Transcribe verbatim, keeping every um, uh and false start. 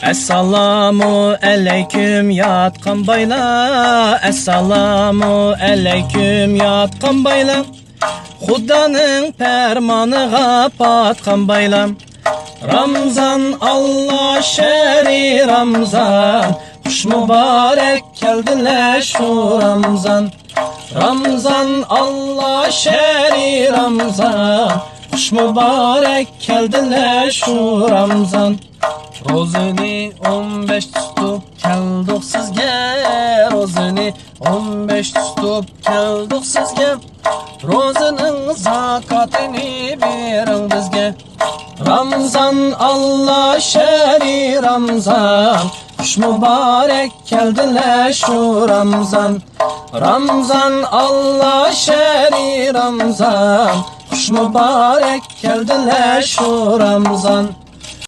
ئەسسالامۇ ئەلەيكۇم ياتقان بايلار، ئەسسالامۇ ئەلەيكۇم ياتقان بايلار. خۇدانىڭ پەرمانىغا پاتقان بايلار. رامزان ئاللا شەھرى رامزان، خۇش مۇبارەك كەلدىلە شۇ رامزان. رامزان ئاللا شەھرى رامزان، خۇش مۇبارەك كەلدىلە شۇ رامزان. روزىنى ئون بەش تۇتۇپ كەلدۇق سىزگە، روزىنى ئون بەش تۇتۇپ كەلدۇق سىزگە. روزىنىڭ زاكاتىنى بېرىڭ بىزگە. رامزان ئاللا شەھرى رامزان، خۇش مۇبارەك كەلدىلە شۇ رامزان. رامزان ئاللا شەھرى رامزان، خۇش مۇبارەك كەلدىلە شۇ رامزان.